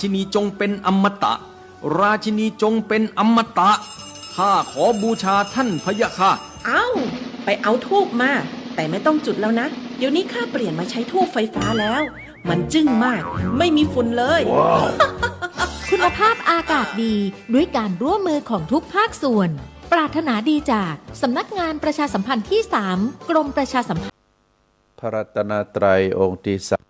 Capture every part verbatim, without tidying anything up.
ชินีจงเป็นอมตะ ราชินีจงเป็นอมตะ ข้าขอบูชาท่านพะยะค่ะ เอ้า ไปเอาธูปมา แต่ไม่ต้องจุดแล้วนะ เดี๋ยวนี้ข้าเปลี่ยนมาใช้ธูปไฟฟ้าแล้ว มันจึ้งมาก ไม่มีฝุ่นเลย คุณภาพอากาศดีด้วยการร่วมมือของทุกภาคส่วน ปรารถนาดีจากสำนักงานประชาสัมพันธ์ที่สาม กรมประชาสัมพันธ์ พระรัตนตรัยองค์ที่สาม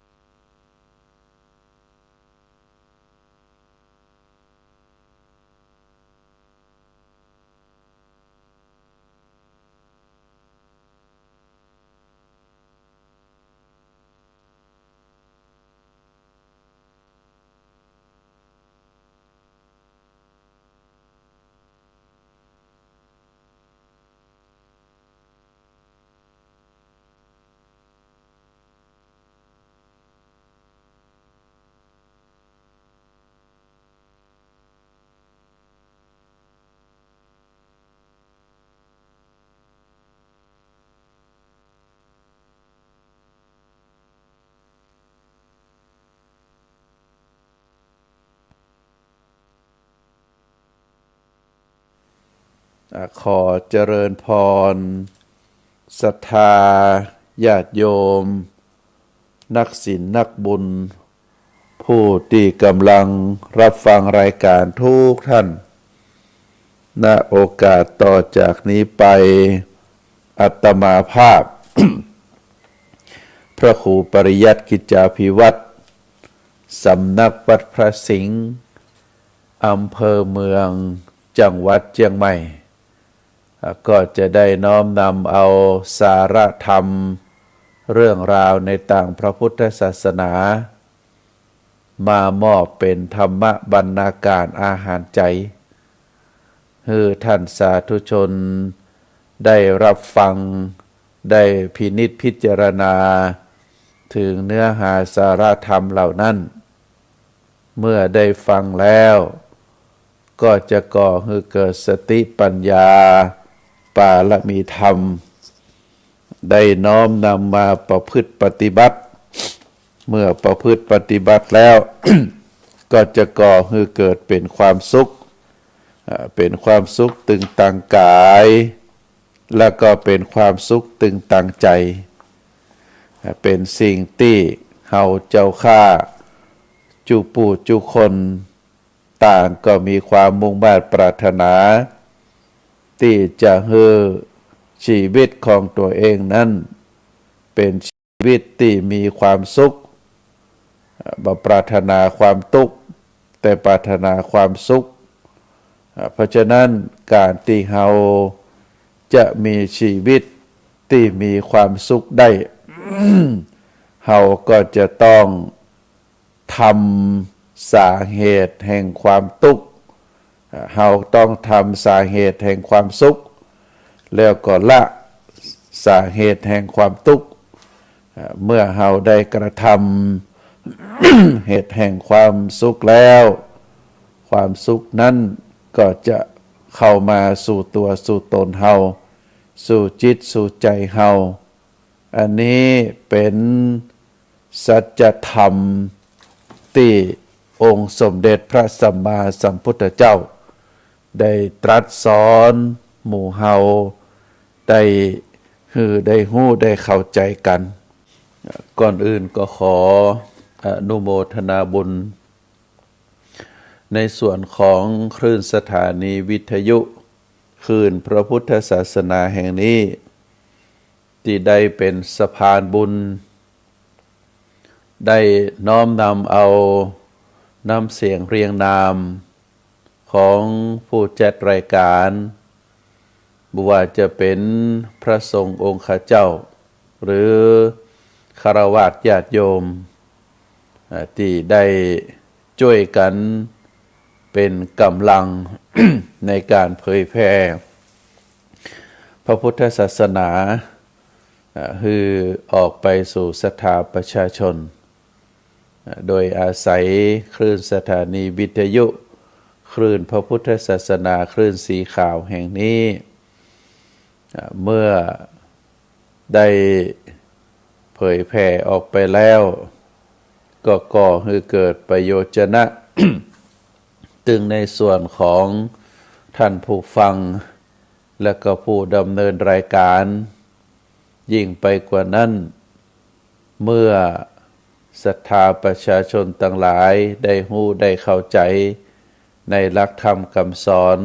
อ่า ขอเจริญพร ศรัทธาญาติโยม นักศีลนักบุญ ผู้ตี้กำลังรับฟังรายการทุกท่าน ณ โอกาสต่อจากนี้ไป อาตมาภาพ พระครูปริยัติกิจจาภิวัฒน์ สำนักวัดพระสิงห์ อำเภอเมือง จังหวัดเจียงใหม่ อ่า ก็จะได้น้อมนำเอาสาระธรรม เรื่องราวในตางพระพุทธศาสนา มามอบเป๋นธรรมบรรณาการอาหารใจ๋ หื้อท่านสาธุชนได้รับฟัง ได้พินิจพิจารณา เถิงเนื้อหาสาระธรรมเหล่านั้น เมื่อได้ฟังแล้ว ก็จะก่อหื้อเกิดสติปัญญา ปารมีธรรม ได้น้อมนำมาประพฤติปฏิบัติ เมื่อประพฤติปฏิบัติแล้ว ก็จะก่อหื้อเกิดเป๋นความสุข อ่า เป๋นความสุขตึงตางก๋าย แล้วก็เป๋นความสุขตึงตางใจ๋ อ่า เป๋นสิ่งตี้เฮาเจ้าข้า จุผู้จุคน ต่างก็มีความมุ่งมาดปรารถนา ตี้จะหื้อชีวิตของตั๋วเองนั้น เป๋นชีวิตตี้มีความสุข บ่ปรารถนาความตุ๊กข์ แต่ปรารถนาความสุข เพราะฉะนั้นก๋านตี้เฮาจะมีชีวิตตี้มีความสุขได้ เฮาก็จะต้อง ทำสาเหตุแห่งความตุ๊กข์ เฮาต้องทำสาเหตุแห่งความสุข แล้วก็ละสาเหตุแห่งความตุ๊กข์ เมื่อเฮาได้กระทำ เหตุแห่งความสุขแล้ว ความสุขนั้นก็จะเข้ามาสู่ตั๋วสู่ต๋นเฮา สู่จิตสู่ใจ๋เฮา อันนี้เป๋นสัจธรรมตี้องค์สมเด็จพระสัมมาสัมพุทธเจ้า ได้ตรัสสอนหมู่เฮาได้หื้อได้ฮู้ได้เข้าใจ๋กั๋น ก่อนอื่นก็ขออนุโมทนาบุญ ในส่วนของคลื่นสถานีวิทยุ คลื่นพระพุทธศาสนาแห่งนี้ ตี้ได้เป๋นสะพานบุญ ได้น้อมนำเอาน้ำเสียงเรียงนามของผู้จัดรายการ บ่ว่าจะเป๋นพระสงฆ์องค์ข้าเจ้า หรือฆราวาสญาติโยม อ่า ตี้ได้จ้วยกั๋นเป๋นก๋ำลัง ในก๋านเผยแผ่พระพุทธศาสนา อ่า หื้อออกไปสู่ศรัทธาประชาชน อ่า โดยอาศัยคลื่นสถานีวิทยุ คลื่นพระพุทธศาสนา คลื่นสีขาวแห่งนี้ อ่า เมื่อได้เผยแผ่ออกไปแล้ว ก็ก่อหื้อเกิดประโยชนะ ตึงในส่วนของท่านผู้ฟัง และก็ผู้ดำเนินรายการ ยิ่งไปกว่านั้น เมื่อศรัทธาประชาชนตังหลายได้ฮู้ได้เข้าใจ๋ในหลักธรรมกำสอน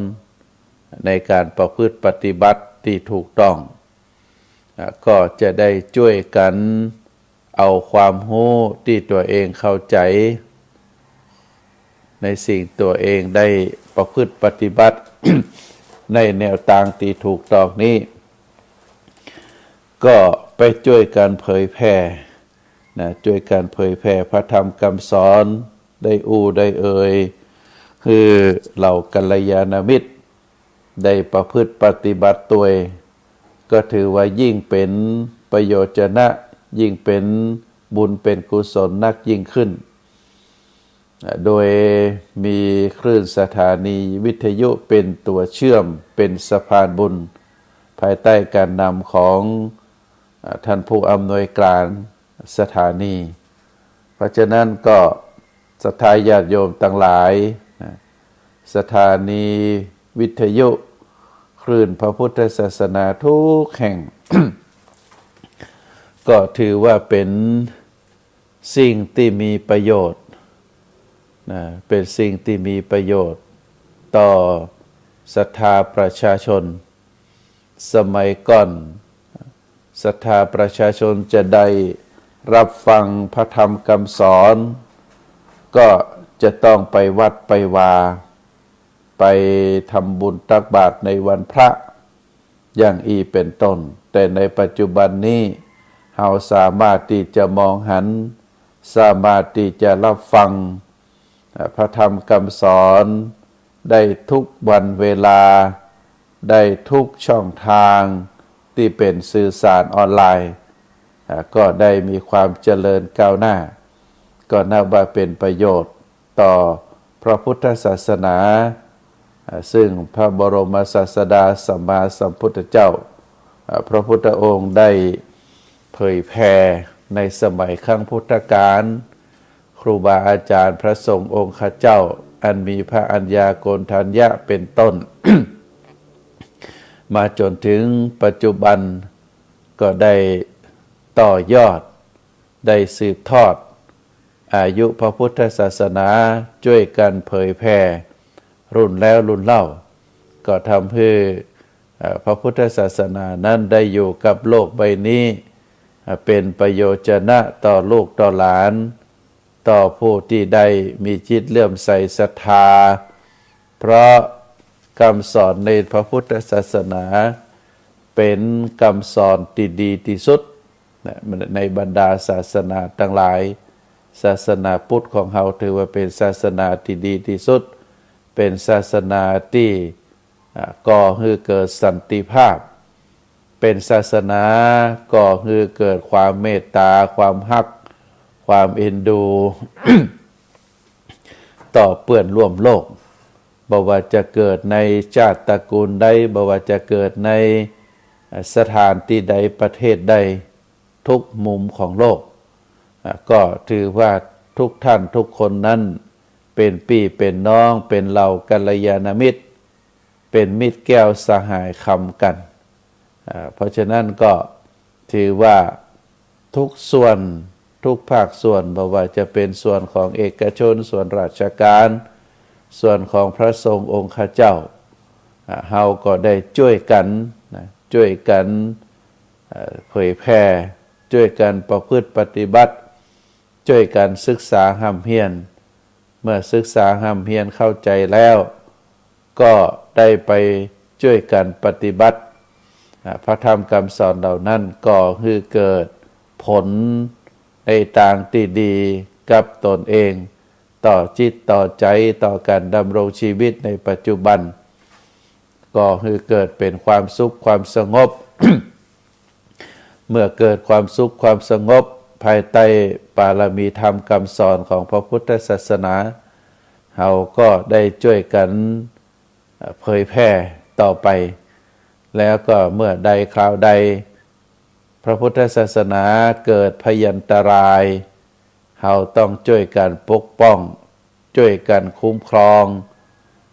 ในก๋านประพฤติปฏิบัติตี้ถูกต้อง อ่ะ ก็จะได้จ้วยกั๋นเอาความฮู้ตี้ตั๋วเองเข้าใจ๋ ในสิ่งตั๋วเองได้ประพฤติปฏิบัติ ในแนวตางตี้ถูกต้องนี้ ก็ไปจ้วยกั๋นเผยแผ่ นะ จ้วยกั๋นเผยแผ่พระธรรมกำสอน ได้อู้ได้เอ่ย หื้อเหล่ากัลยาณมิตร ได้ประพฤติปฏิบัติตวย ก็ถือว่ายิ่งเป๋นประโยชนะ ยิ่งเป๋นบุญเป๋นกุศลนักยิ่งขึ้น โดยมีคลื่นสถานีวิทยุเป๋นตั๋วเชื่อม เป๋นสะพานบุญ ภายใต้ก๋านนำของ อ่า ท่านผู้อำนวยการสถานี เพราะฉะนั้นก็ศรัทธาญาติโยมตังหลาย นะ สถานีวิทยุคลื่นพระพุทธศาสนาทุกแห่ง ก็ถือว่าเป๋นสิ่งตี้มีประโยชน์ นะ เป๋นสิ่งตี้มีประโยชน์ต่อศรัทธาประชาชน สมัยก่อน ศรัทธาประชาชนจะได้รับฟังพระธรรมกำสอน ก็จะต้องไปวัดไปวา ไปทำบุญตักบาตรในวันพระ อย่างอี้เป๋นต้น แต่ในปัจจุบันนี้ เฮาสามารถตี้จะมองหัน สามารถตี้จะรับฟัง อ่า พระธรรมกำสอนได้ทุกวันเวลา ได้ทุกช่องทางตี้เป๋นสื่อสารออนไลน์ อ่า ก็ได้มีความเจริญก้าวหน้า ก็นับว่าเป๋นประโยชน์ต่อพระพุทธศาสนา อ่า ซึ่งพระบรมศาสดาสัมมาสัมพุทธเจ้า อ่า พระพุทธองค์ได้เผยแผ่ในสมัยครั้งพุทธกาล ครูบาอาจารย์พระสงฆ์องค์ข้าเจ้า อันมีพระอัญญาโกณฑัญญะเป๋นต้น มาจ๋นถึงปัจจุบัน ก็ได้ต่อยอด ได้สืบทอดอายุพระพุทธศาสนา จ้วยกั๋นเผยแผ่รุ่นแล้วรุ่นเล่า ก็ทำหื้อ เอ่อ พระพุทธศาสนานั้นได้อยู่กับโลกใบนี้ เอ่อ เป๋นประโยชนะต่อลูกต่อหลาน ต่อผู้ตี้ได้มีจิตเลื่อมใสศรัทธา เพราะกำสอนในพระพุทธศาสนาเป๋นกำสอนตี้ดีตี้สุดนะ ในบรรดาศาสนาตังหลาย ศาสนาพุทธของเฮาถือว่าเป๋นศาสนาตี้ดีตี้สุด เป๋นศาสนาตี้ อ่า ก่อหื้อเกิดสันติภาพ เป๋นศาสนาก่อหื้อเกิดความเมตต๋า ความฮัก ความเอ็นดู ต่อเปื้อนร่วมโลก บ่ว่าจะเกิดในชาติตระกูลใด บ่ว่าจะเกิดใน อ่า สถานตี้ใด ประเทศใด ทุกมุมของโลก อ่า ก็ถือว่าทุกท่านทุกคนนั้นเป๋นปี้เป๋นน้อง เป๋นเหล่ากัลยาณมิตร เป๋นมิตรแก้วสหายคำกั๋น อ่า เพราะฉะนั้นก็ถือว่าทุกส่วน ทุกภาคส่วน บ่ว่าจะเป๋นส่วนของเอกชน ส่วนราชการ ส่วนของพระสงฆ์องค์ข้าเจ้า อ่า เฮาก็ได้จ้วยกั๋นนะ จ้วยกั๋น เอ่อ เผยแผ่ จ้วยกั๋นประพฤติปฏิบัติ จ้วยกั๋นศึกษาฮ่ำเฮียน เมื่อศึกษาฮ่ำเฮียนเข้าใจ๋แล้ว ก็ได้ไปจ้วยกั๋นปฏิบัติ อ่า พระธรรมกำสอนเหล่านั้น ก่อหื้อเกิดผลในตางตี้ดีกับตนเอง ต่อจิตต่อใจ๋ ต่อก๋านดำรงชีวิตในปัจจุบัน ก่อหื้อเกิดเป๋นความสุขความสงบ เมื่อเกิดความสุขความสงบภายใต้ปารมีธรรมกำสอนของพระพุทธศาสนา เฮาก็ได้จ้วยกั๋น เอ่อ เผยแผ่ต่อไป แล้วก็เมื่อใดคราวใด พระพุทธศาสนาเกิดพยันตราย เฮาต้องจ้วยกั๋นปกป้อง จ้วยกั๋นคุ้มครอง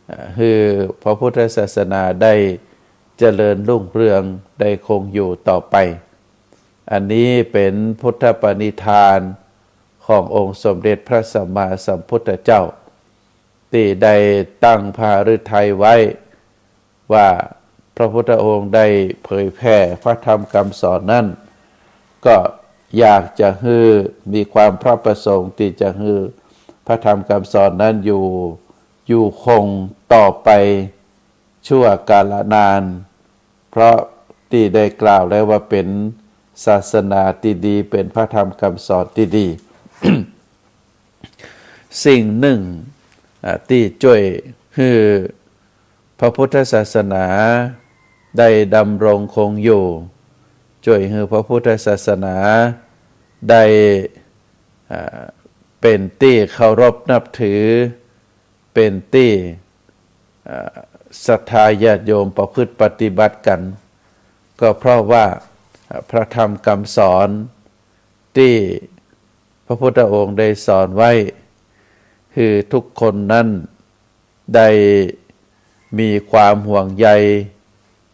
เอ่อ หื้อพระพุทธศาสนาได้เจริญรุ่งเรือง ได้คงอยู่ต่อไป อันนี้เป๋นพุทธปณิธานขององค์สมเด็จพระสัมมาสัมพุทธเจ้า ตี้ได้ตั้งพระฤทัยไว้ ว่าพระพุทธองค์ได้เผยแผ่พระธรรมคำสอนนั้น ก็อยากจะหื้อมีความพระประสงค์ตี้จะหื้อพระธรรมคำสอนนั้นอยู่ อยู่คงต่อไปชั่วกาลนาน เพราะตี้ได้กล่าวแล้วว่าเป๋นศาสนาตี้ดี เป๋นพระธรรมคำสอนตี้ดี สิ่งหนึ่ง อ่า ตี้จ้วยหื้อพระพุทธศาสนาได้ดำรงคงอยู่ จ้วยหื้อพระพุทธศาสนาได้ อ่า เป๋นตี้เคารพนับถือ เป๋นตี้ อ่า ศรัทธาญาติโยมประพฤติปฏิบัติกั๋น ก็เพราะว่า อ่า พระธรรมคำสอนตี้พระพุทธองค์ได้สอนไว้ หื้อทุกคนนั้นได้มีความห่วงใย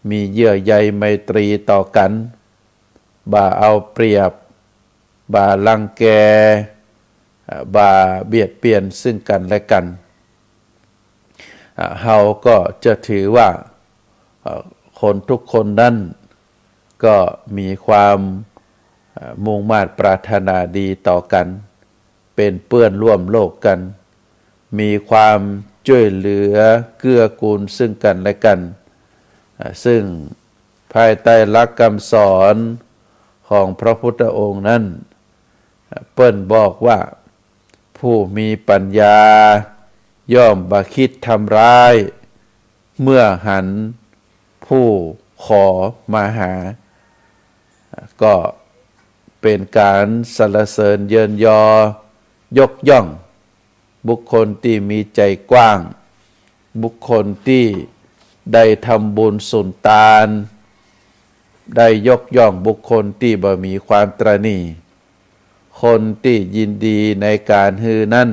มีเยื่อใยไมตรีต่อกั๋น บ่าเอาเปรียบ บ่ารังแก อ่า บ่าเบียดเบียนซึ่งกั๋นและกั๋น อ่า เฮาก็จะถือว่า เอ่อ คนทุกคนนั้นก็มีความ เอ่อ มุ่งมาดปรารถนาดีต่อกั๋น เป๋นเปื้อนร่วมโลกกั๋น มีความจ้วยเหลือเกื้อกูลซึ่งกั๋นและกั๋น อ่า ซึ่งภายใต้หลักคำสอนของพระพุทธองค์นั้น เปิ้นบอกว่า ผู้มีปัญญาย่อมบ่คิดทำร้าย เมื่อหันผู้ขอมาหา ก็เป๋นก๋านสรรเสริญเยินยอ ยกย่อง บุคคลตี้มีใจ๋กว้าง บุคคลตี้ได้ทำบุญสุนตาน ได้ยกย่องบุคคลตี้บ่มีความตระหนี่ คนตี้ยินดีในก๋านหื้อนั้น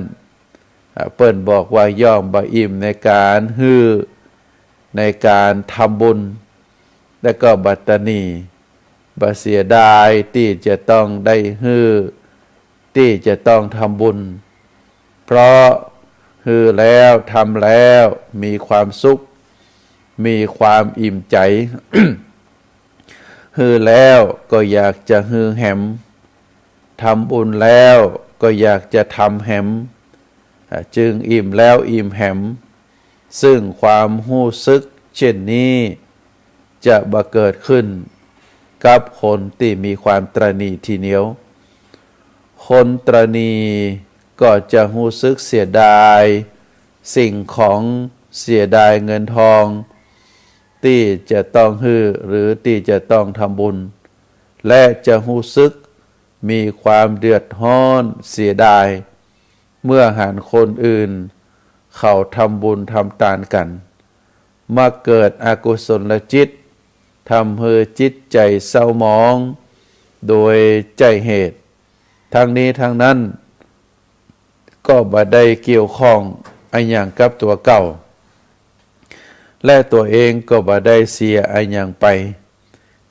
อ่า เปิ้นบอกว่าย่อมบ่อิ่มในก๋านหื้อ ในก๋านทำบุญ และก็บ่ตระหนี่ บ่เสียดายตี้จะต้องได้หื้อ ตี้จะต้องทำบุญ เพราะหื้อแล้วทำแล้วมีความสุข มีความอิ่มใจ๋ หื้อแล้วก็อยากจะหื้อแหม ทำบุญแล้วก็อยากจะทำแหม อ่า จึงอิ่มแล้วอิ่มแหม ซึ่งความฮู้สึกเช่นนี้ จะบ่เกิดขึ้นกับคนตี้มีความตระหนี่ทีเหนียว คนตระหนี่ก็จะฮู้สึกเสียดายสิ่งของ เสียดายเงินทอง ตี้จะต้องหื้อหรือตี้จะต้องทำบุญ และจะฮู้สึกมีความเดือดฮ้อนเสียดาย เมื่อหันคนอื่นเขาทำบุญทำตานกั๋น มาเกิดอกุศลจิต ทำหื้อจิตใจ๋เศร้าหมอง โดยใจ้เหตุ ทั้งนี้ทั้งนั้น ก็บ่ได้เกี่ยวข้องอะหยังกับตั๋วเก่า และตั๋วเองก็บ่ได้เสียอะหยังไป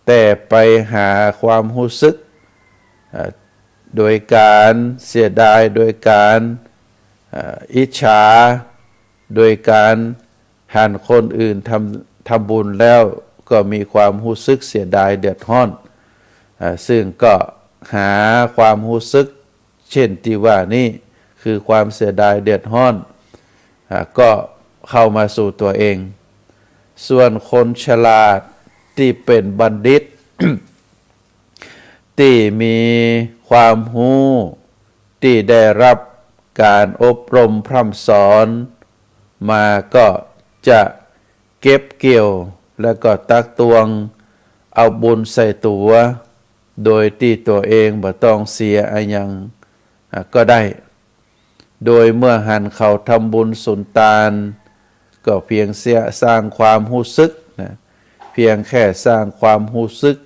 แต่ไปหาความฮู้สึก อ่า โดยก๋านเสียดาย โดยก๋าน อ่า อิจฉา โดยก๋านหันคนอื่นทำ ทำบุญแล้วก็มีความฮู้สึกเสียดายเดือดฮ้อน อ่า ซึ่งก็หาความฮู้สึก เช่นตี้ว่านี้ คือความเสียดายเดือดฮ้อน อ่า ก็เข้ามาสู่ตั๋วเอง ส่วนคนฉลาดตี้เป๋นบัณฑิต ตี้มีความฮู้ ตี้ได้ฮับก๋านอบรมพร่ำสอนมา ก็จะเก็บเกี่ยว และก็ตักตวงเอาบุญใส่ตั๋ว โดยตี้ตั๋วเองบ่ต้องเสียอะหยัง อ่ะ ก็ได้ โดยเมื่อหันเขาทำบุญสุนตาน ก็เพียงเสียสร้างความฮู้สึกนะ เพียงแค่สร้างความฮู้สึก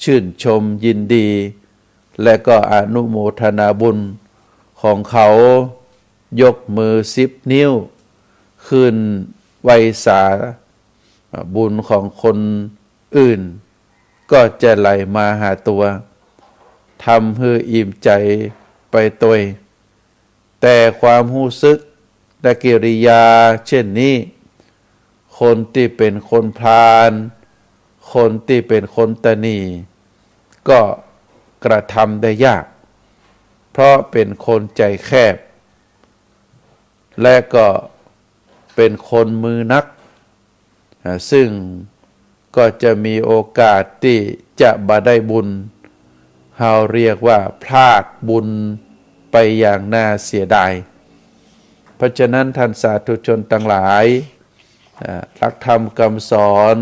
ชื่นชมยินดี และก็อนุโมทนาบุญของเขา ยกมือสิบนิ้ว ขึ้นไหว้สา บุญของคนอื่น ก็จะไหลมาหาตั๋ว ทำหื้ออิ่มใจ๋ไปตวย แต่ความฮู้สึกและกิริยาเช่นนี้ คนตี้เป๋นคนพาล คนตี้เป๋นคนตะหนี่ ก็กระทำได้ยาก เพราะเป๋นคนใจ๋แคบ และก็เป๋นคนมือหนัก อ่า ซึ่งก็จะมีโอกาสตี้จะบ่ได้บุญ เฮาเรียกว่าพลาดบุญไปอย่างน่าเสียดาย เพราะฉะนั้นท่านสาธุชนตังหลาย อ่า หลักธรรมกำสอน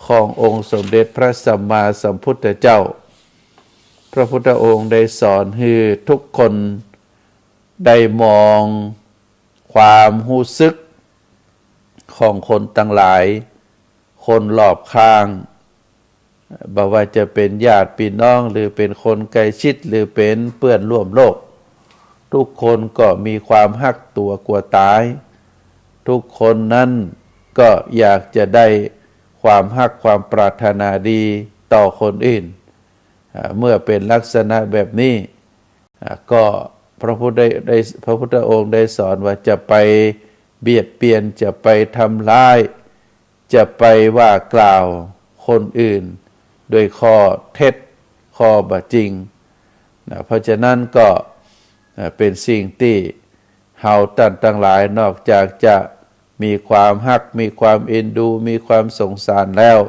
ขององค์สมเด็จพระสัมมาสัมพุทธเจ้า พระพุทธองค์ได้สอนหื้อทุกคนได้มองความฮู้สึกของคนตังหลาย คนรอบข้าง บ่ว่าจะเป๋นญาติปี้น้อง หรือเป๋นคนใก้ชิด หรือเป๋นเปื้อนร่วมโลก ทุกคนก็มีความฮักตั๋วกั๋วต๋าย ทุกคนนั้นก็อยากจะได้ความฮักความปรารถนาดีต่อคนอื่น อ่า เมื่อเป๋นลักษณะแบบนี้ อ่า ก็พระพุทธได้ ได้ พระพุทธองค์ได้สอนว่าจะไปเบียดเบียน จะไปทำร้าย จะไปว่ากล่าวคนอื่นโดยข้อเท็จข้อบ่จริงนะ เพราะฉะนั้นก็ เอ่อ เป๋นสิ่งตี้เฮาต้านตังหลายนอกจากจะมีความฮัก มีความเอ็นดู มีความสงสารแล้ว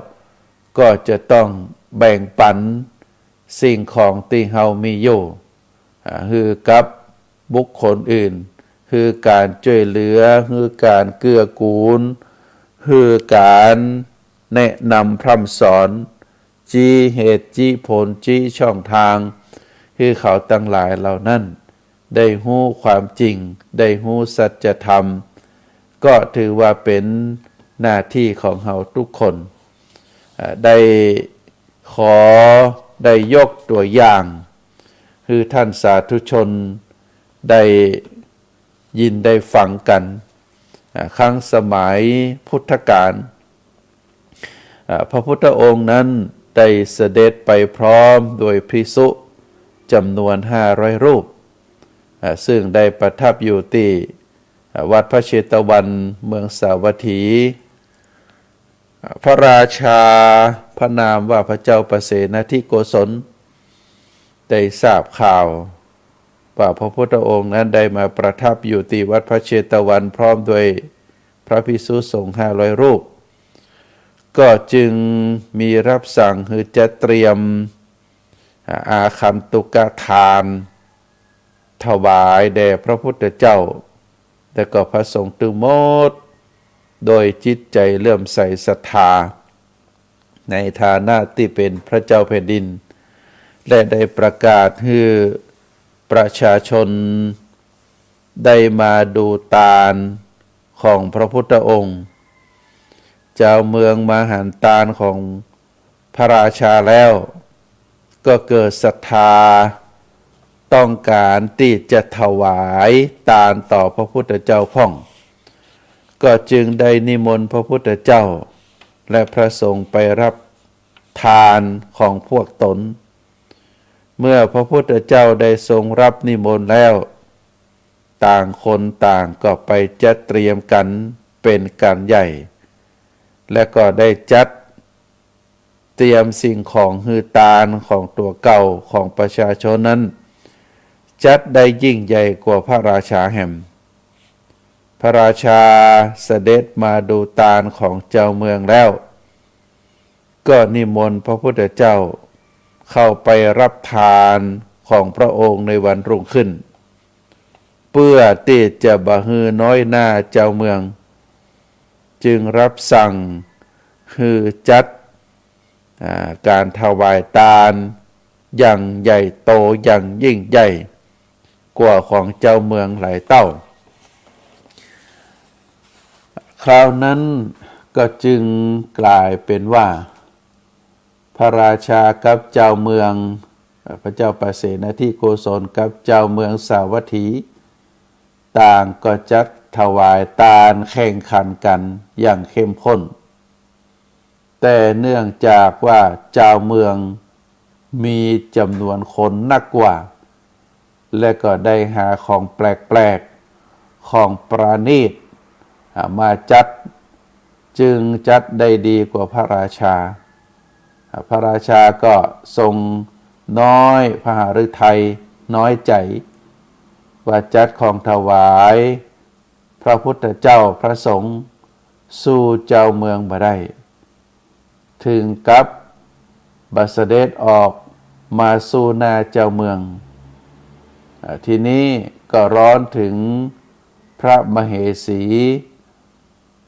ก็จะต้องแบ่งปั๋นสิ่งของตี้เฮามีอยู่ อ่า หื้อกับบุคคลอื่น หื้อก๋านจ้วยเหลือ หื้อก๋านเกื้อกูล หื้อก๋านแนะนำพร่ำสอน ชี้เหตุ ชี้ผล ชี้ช่องตาง หื้อเขาตังหลายเหล่านั้นได้ฮู้ความจริง ได้ฮู้สัจธรรม ก็ถือว่าเป๋นหน้าตี้ของเฮาทุกคน อ่า ได้ขอ ได้ยกตั๋วอย่าง หื้อท่านสาธุชนได้ยินได้ฟังกั๋น อ่า ครั้งสมัยพุทธกาล อ่า พระพุทธองค์นั้นได้เสด็จไปพร้อมด้วยภิกษุจ๋ำนวนห้าร้อยรูป อ่า ซึ่งได้ประทับอยู่ตี้ อ่า วัดพระเชตวัน เมืองสาวัตถี พระราชาพระนามว่าพระเจ้าประเสนทิโกศล ได้ทราบข่าวว่าพระพุทธองค์นั้นได้มาประทับอยู่ตี้วัดพระเชตวันพร้อมด้วยพระภิกษุสงฆ์ห้าร้อยรูป ก็จึงมีรับสั่งหื้อจัดเตรียม อาคันตุกทาน ถวายแด่พระพุทธเจ้า และก็พระสงฆ์ตึงหมด โดยจิตใจ๋เลื่อมใสศรัทธา ในฐานะตี้เป๋นพระเจ้าแผ่นดิน และได้ประกาศหื้อประชาชนได้มาดูตานของพระพุทธองค์ จาวเมืองมาหันตานของพระราชาแล้ว ก็เกิดศรัทธา ต้องก๋านตี้จะถวายตานต่อพระพุทธเจ้าพ่อง ก็จึงได้นิมนต์พระพุทธเจ้า และพระสงฆ์ไปรับทานของพวกตน เมื่อพระพุทธเจ้าได้ทรงรับนิมนต์แล้ว ต่างคนต่างก็ไปจัดเตรียมกั๋นเป๋นก๋านใหญ่ และก็ได้จัดเตรียมสิ่งของหื้อตานของตั๋วเก่าของประชาชนนั้น จัดได้ยิ่งใหญ่กว่าพระราชาแหม พระราชาเสด็จมาดูตานของจาวเมืองแล้ว ก็นิมนต์พระพุทธเจ้าเข้าไปรับทานของพระองค์ในวันรุ่งขึ้น เพื่อตี้จะบ่หื้อน้อยหน้าจาวเมือง จึงรับสั่งหื้อจัด อ่า ก๋านถวายตานอย่างใหญ่โตอย่างยิ่งใหญ่กว่าของจาวเมืองหลายเต้า คราวนั้นก็จึงกลายเป๋นว่า พระราชากับจาวเมือง พระเจ้าประเสนทิโกศลกับจาวเมืองสาวัตถี ต่างก็จัดถวายตานแข่งขันกั๋นอย่างเข้มข้น แต่เนื่องจากว่าจาวเมืองมีจ๋ำนวนคนนักกว่า และก็ได้หาของแปลกๆ ของประณีต อ่า มาจัด จึงจัดได้ดีกว่าพระราชา อ่า พระราชาก็ทรงน้อยพระหฤทัย น้อยใจ๋ ว่าจัดของถวายพระพุทธเจ้าพระสงฆ์สู้จาวเมืองบ่ได้ ถึงกับบ่เสด็จออกมาสู้หน้าจาวเมือง อ่า ทีนี้ก็ร้อนถึงพระมเหสี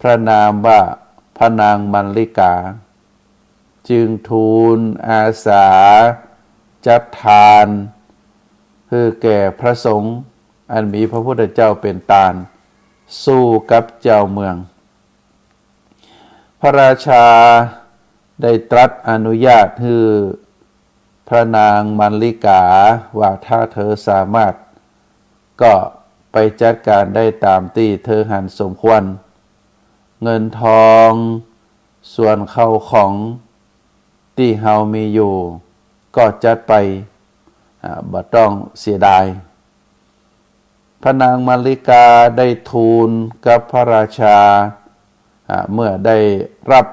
พระนามว่าพระนางมัลลิกา จึงทูลอาสาจัดตานหื้อแก่พระสงฆ์ อันมีพระพุทธเจ้าเป๋นตาน สู้กับจาวเมือง พระราชาได้ตรัสอนุญาตหื้อพระนางมัลลิกาว่าถ้าเธอสามารถ ก็ไปจัดก๋านได้ต๋ามตี้เธอหันสมควร เงินทอง ส่วนเข้าของตี้เฮามีอยู่ ก็จัดไป อ่า บ่ต้องเสียดาย พระนางมัลลิกาได้ทูลกับพระราชา อ่า เมื่อได้รับ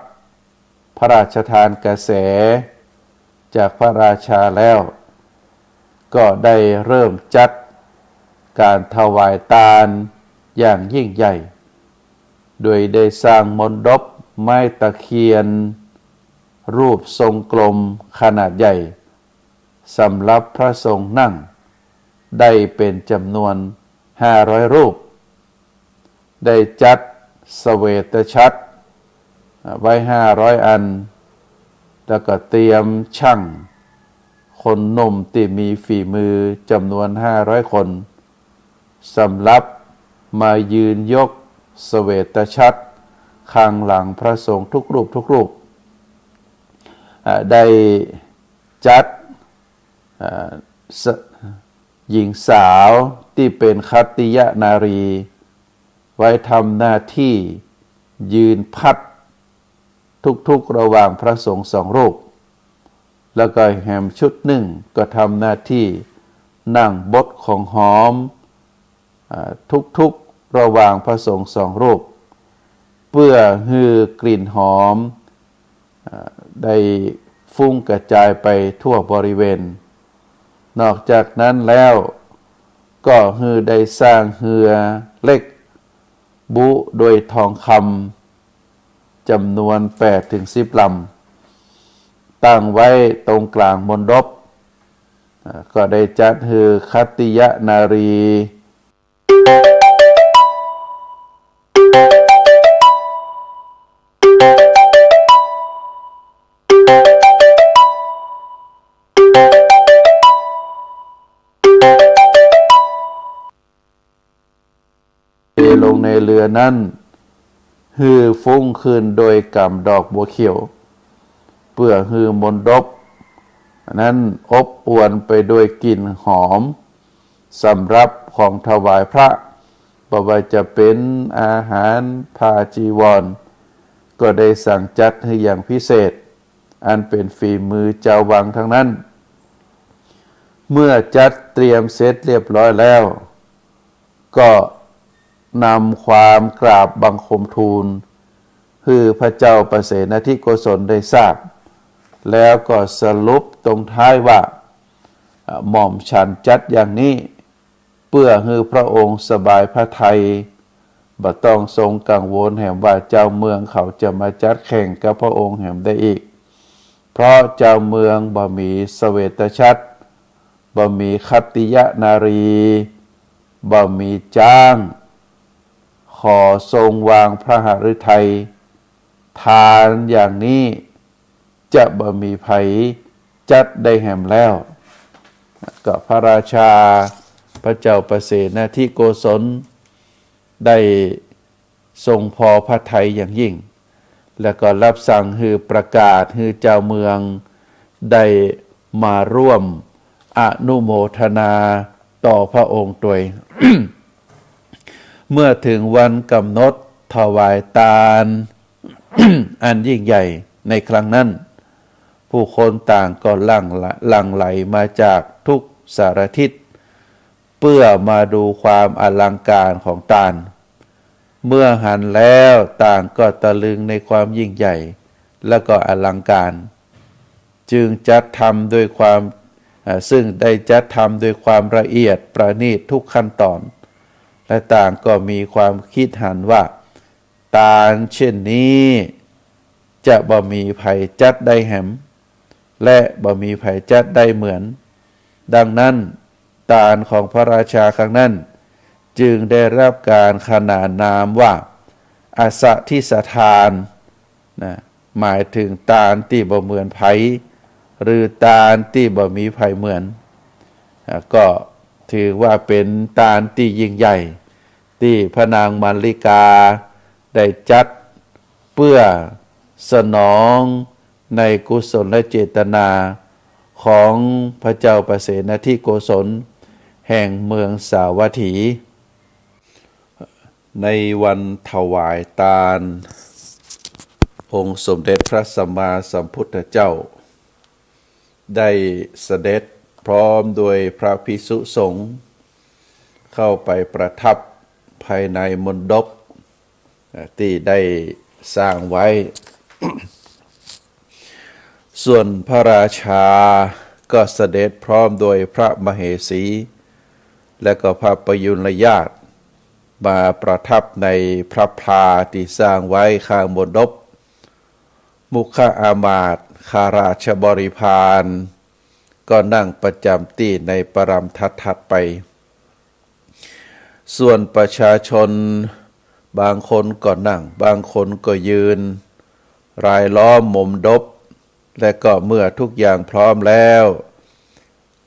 พระราชทานกระแสจากพระราชาแล้ว ก็ได้เริ่มจัดก๋านถวายตานอย่างยิ่งใหญ่ โดยได้สร้างมณฑปไม้ตะเคียนรูปทรงกลมขนาดใหญ่ สำหรับพระสงฆ์นั่งได้เป๋นจ๋ำนวนห้าร้อยรูป ได้จัดเสวตฉัตรไว้ห้าร้อยอัน แล้วก็เตรียมช่างคนหนุ่มตี้มีฝีมือจ๋ำนวนห้าร้อยคน สำหรับมายืนยกเสวตฉัตรข้างหลังพระสงฆ์ทุกรูปทุกรูป อ่า ได้จัด อ่า ส- หญิงสาวตี้เป๋นขัตติยนารี ไว้ทำหน้าตี้ยืนพัดทุกๆ ระหว่างพระสงฆ์สองรูป แล้วก็แหมชุดนึ่งก็ทำหน้าตี้นั่งบดของหอม อ่า ทุกๆ ระหว่างพระสงฆ์สองรูป เปื้อหื้อกลิ่นหอม อ่า ได้ฟุ้งกระจายไปทั่วบริเวณ นอกจากนั้นแล้วก็หื้อได้สร้างเฮือเล็กบุด้วยทองคำจ๋ำนวนแปดถึงสิบลำ ตั้งไว้ตรงก๋างมณฑป อ่า ก็ได้จัดหื้อขัตติยนารี เทลงในเฮือนั้น หื้อฟุ้งขึ้นโดยก๋ำดอกบัวเขียว เปื้อหื้อมณฑปนั้นอบอวลไปด้วยกลิ่นหอม สำหรับของถวายพระ บ่ว่าจะเป๋นอาหาร ผ้าจีวร ก็ได้สั่งจัดหื้ออย่างพิเศษ อันเป๋นฝีมือจาววังทั้งนั้น เมื่อจัดเตรียมเสร็จเรียบร้อยแล้ว ก็นำความกราบบังคมทูล หื้อพระเจ้าปเสนทิโกศลได้ทราบ แล้วก็สรุปตรงท้ายว่า อ่า หม่อมฉันจัดอย่างนี้ เปื้อหื้อพระองค์สบายพระทัย บ่ต้องทรงกังวลแหมว่าจาวเมืองเขาจะมาจัดแข่งกับพระองค์แหมได้อีก เพราะจาวเมืองบ่มีเสวตฉัตร บ่มีขัตติยนารี บ่มีจ๊าง ขอทรงวางพระหฤทัย ตานอย่างนี้จะบ่มีใผจัดได้แหมแล้ว ก็พระราชาพระเจ้าปเสนทิโกศลได้ทรงพอพระทัยอย่างยิ่ง แล้วก็รับสั่งหื้อประกาศหื้อจาวเมืองได้มาร่วมอนุโมทนาต่อพระองค์ตวย เมื่อถึงวันกำหนดถวายตาน อันยิ่งใหญ่ในครั้งนั้น ผู้คนต่างก็หลั่งไหล หลั่งไหลมาจากทุกสารทิศ เพื่อมาดูความอลังการของตาน เมื่อหันแล้วต่างก็ตะลึงในความยิ่งใหญ่ และก็อลังการ จึงจัดทำด้วยความ อ่า ซึ่งได้จัดทำด้วยความละเอียดประณีตทุกขั้นตอน และต่างก็มีความคิดหันว่า ตานเช่นนี้จะบ่มีใผจัดได้แหม และบ่มีใผจัดได้เหมือน ดังนั้น ตานของพระราชาครั้งนั้น จึงได้รับการขนานนามว่า อสะทิสทาน นะ หมายถึงตานตี้บ่เหมือนใผ หรือตานตี้บ่มีใผเหมือน อ่า ก็ถือว่าเป๋นตานตี้ยิ่งใหญ่ ตี้พระนางมัลลิกาได้จัดเพื่อสนองในกุศลเจตนาของพระเจ้าปเสนทิโกศลแห่งเมืองสาวัตถี ในวันถวายตาน องค์สมเด็จพระสัมมาสัมพุทธเจ้า ได้เสด็จพร้อมด้วยพระภิกษุสงฆ์ เข้าไปประทับภายในมณฑป เอ่อ ตี้ได้สร้างไว้ ส่วนพระราชาก็เสด็จพร้อมด้วยพระมเหสี และก็พระประยุรญาติ มาประทับในพระพลาตี้สร้างไว้ข้างมณฑป มุขอามาตย์ข้าราชบริพาร ก็นั่งประจำตี้ในประรำถัดๆ ไป ส่วนประชาชนบางคนก็นั่ง บางคนก็ยืน รายล้อมมณฑป และก็เมื่อทุกอย่างพร้อมแล้ว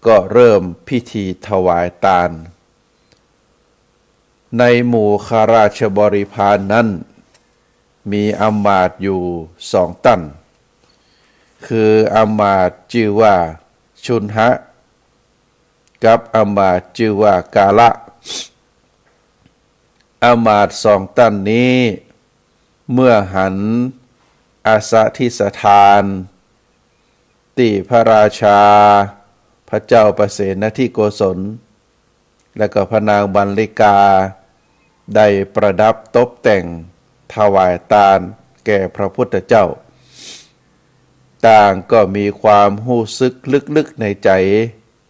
ก็เริ่มพิธีถวายตาน ในหมู่ข้าราชบริพารนั้น มีอำมาตย์อยู่สองต้าน คืออำมาตย์จื้อว่าชุณหะ กับอำมาตย์จื้อว่ากาละ อำมาตย์สองต้านนี้ เมื่อหันอสะทิสทาน ตี้พระราชา พระเจ้าปเสนทิโกศล และก็พระนางมัลลิกา ได้ประดับตกแต่งถวายตานแก่พระพุทธเจ้า ต่างก็มีความฮู้สึกลึกๆ ในใจ๋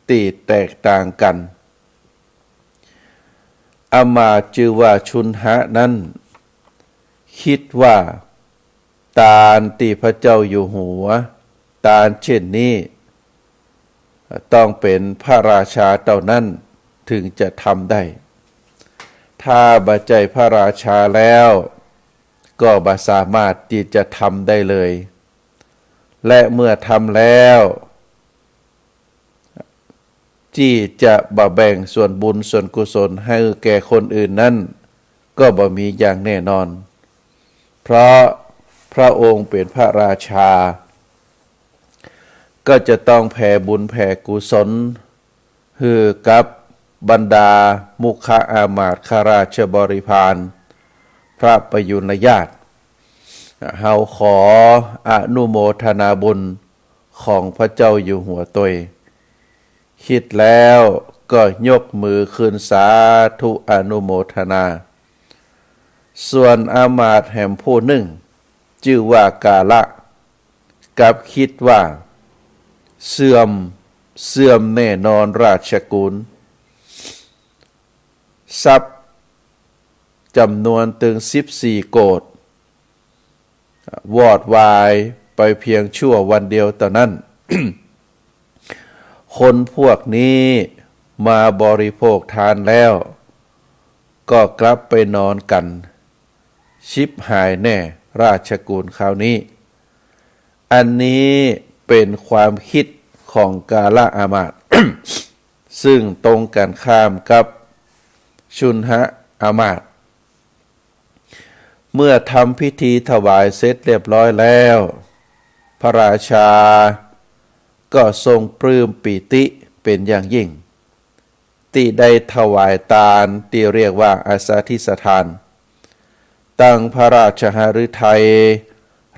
ตี้แตกต่างกั๋น อำมาตย์จื้อว่าชุณหะนั้น กึ๊ดว่า ตานตี้พระเจ้าอยู่หัว ตานเช่นนี้ ต้องเป๋นพระราชาเต้านั้น เถิงจะทำได้ ถ้าบ่ใจ้พระราชาแล้ว ก็บ่สามารถตี้จะทำได้เลย และเมื่อทำแล้ว ตี้จะบ่แบ่งส่วนบุญส่วนกุศลหื้อแก่คนอื่นนั้น ก็บ่มีอย่างแน่นอน เพราะพระองค์เป๋นพระราชา ก็จะต้องแผ่บุญแผ่กุศลหื้อกับบรรดามุขอามาตย์ข้าราชบริพาร พระประยุรญาติ เฮาขออนุโมทนาบุญ ของพระเจ้าอยู่หัวตวย กึ๊ดแล้วก็ยกมือขึ้นสาธุอนุโมทนา ส่วนอำมาตย์แหมผู้นึ่ง จื้อว่ากาละ กับกึ๊ดว่า เสื่อม เสื่อมแน่นอนราชกุล ทรัพย์จ๋ำนวนตึงสิบสี่โกฏ วอดวายไปเพียงชั่ววันเดียวเต้านั้น คนพวกนี้มาบริโภคทานแล้ว ก็กลับไปนอนกั๋น ฉิบหายแน่ราชกุลคราวนี้ อันนี้เป๋นความกึ๊ดของกาละอำมาตย์ ซึ่งตรงกั๋นข้ามกับชุณหะอำมาตย์ เมื่อทำพิธีถวายเสร็จเรียบร้อยแล้ว พระราชาก็ทรงปลื้มปีติเป๋นอย่างยิ่ง ตี้ได้ถวายตานตี้เรียกว่าอาสาธิสถาน ตั้งพระราชหฤทัย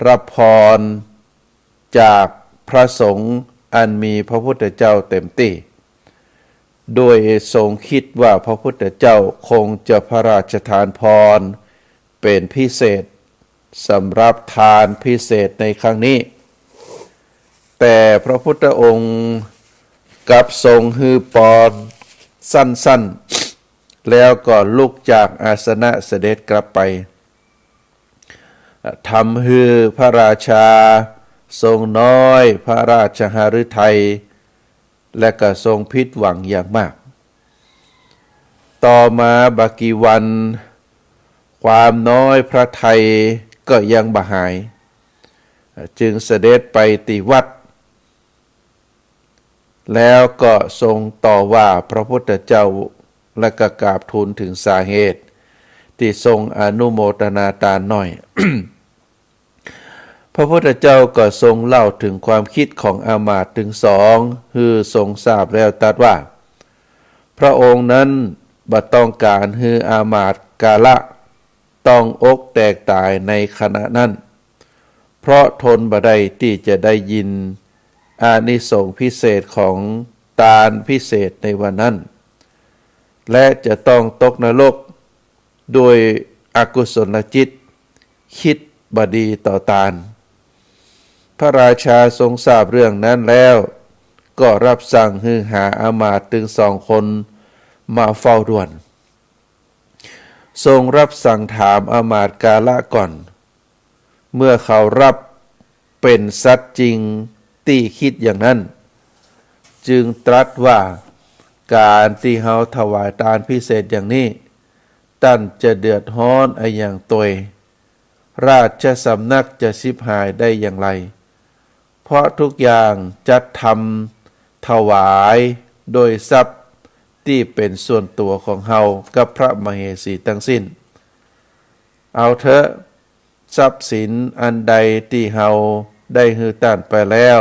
รับพรจากพระสงฆ์อันมีพระพุทธเจ้าเต็มตี้ โดยทรงคิดว่าพระพุทธเจ้าคงจะพระราชทานพรเป็นพิเศษสำหรับทานพิเศษในครั้งนี้ แต่พระพุทธองค์กลับทรงหื้อปอนสั้นๆ แล้วก็ลุกจากอาสนะเสด็จกลับไป ทำหื้อพระราชาทรงน้อยพระราชหฤทัย และก็ทรงผิดหวังอย่างมาก ต่อมาบ่กี่วัน ความน้อยพระทัยก็ยังบ่หาย จึงเสด็จไปตี้วัด แล้วก็ทรงต่อว่าพระพุทธเจ้า และก็กราบทูลถึงสาเหตุตี้ทรงอนุโมทนาตานน้อย พระพุทธเจ้าก็ทรงเล่าถึงความคิดของอำมาตย์ตึงสองหื้อทรงทราบแล้วตรัสว่า พระองค์นั้นบ่ต้องการหื้ออำมาตย์กาละต้องอกแตกต๋ายในขณะนั้น เพราะทนบ่ได้ตี้จะได้ยินอานิสงส์พิเศษของตานพิเศษในวันนั้น และจะต้องตกนรกด้วยอกุศลจิต คิดบ่ดีต่อตาน พระราชาทรงทราบเรื่องนั้นแล้ว ก็รับสั่งหื้อหาอำมาตย์ตึงสองคนมาเฝ้าด่วน ทรงรับสั่งถามอำมาตย์กาละก่อน เมื่อเขารับเป็นสัตย์จริงตี้คิดอย่างนั้น จึงตรัสว่า การตี้เฮาถวายตานพิเศษอย่างนี้ ต้านจะเดือดฮ้อนอะหยังตวย ราชสำนักจะฉิบหายได้อย่างไร เพราะทุกอย่างจัดทำถวายโดยทรัพย์ตี้เป๋นส่วนตั๋วของเฮากับพระมเหสีตังสิ้น เอาเถอะ ทรัพย์สินอันใดตี้เฮาได้หื้อต้านไปแล้ว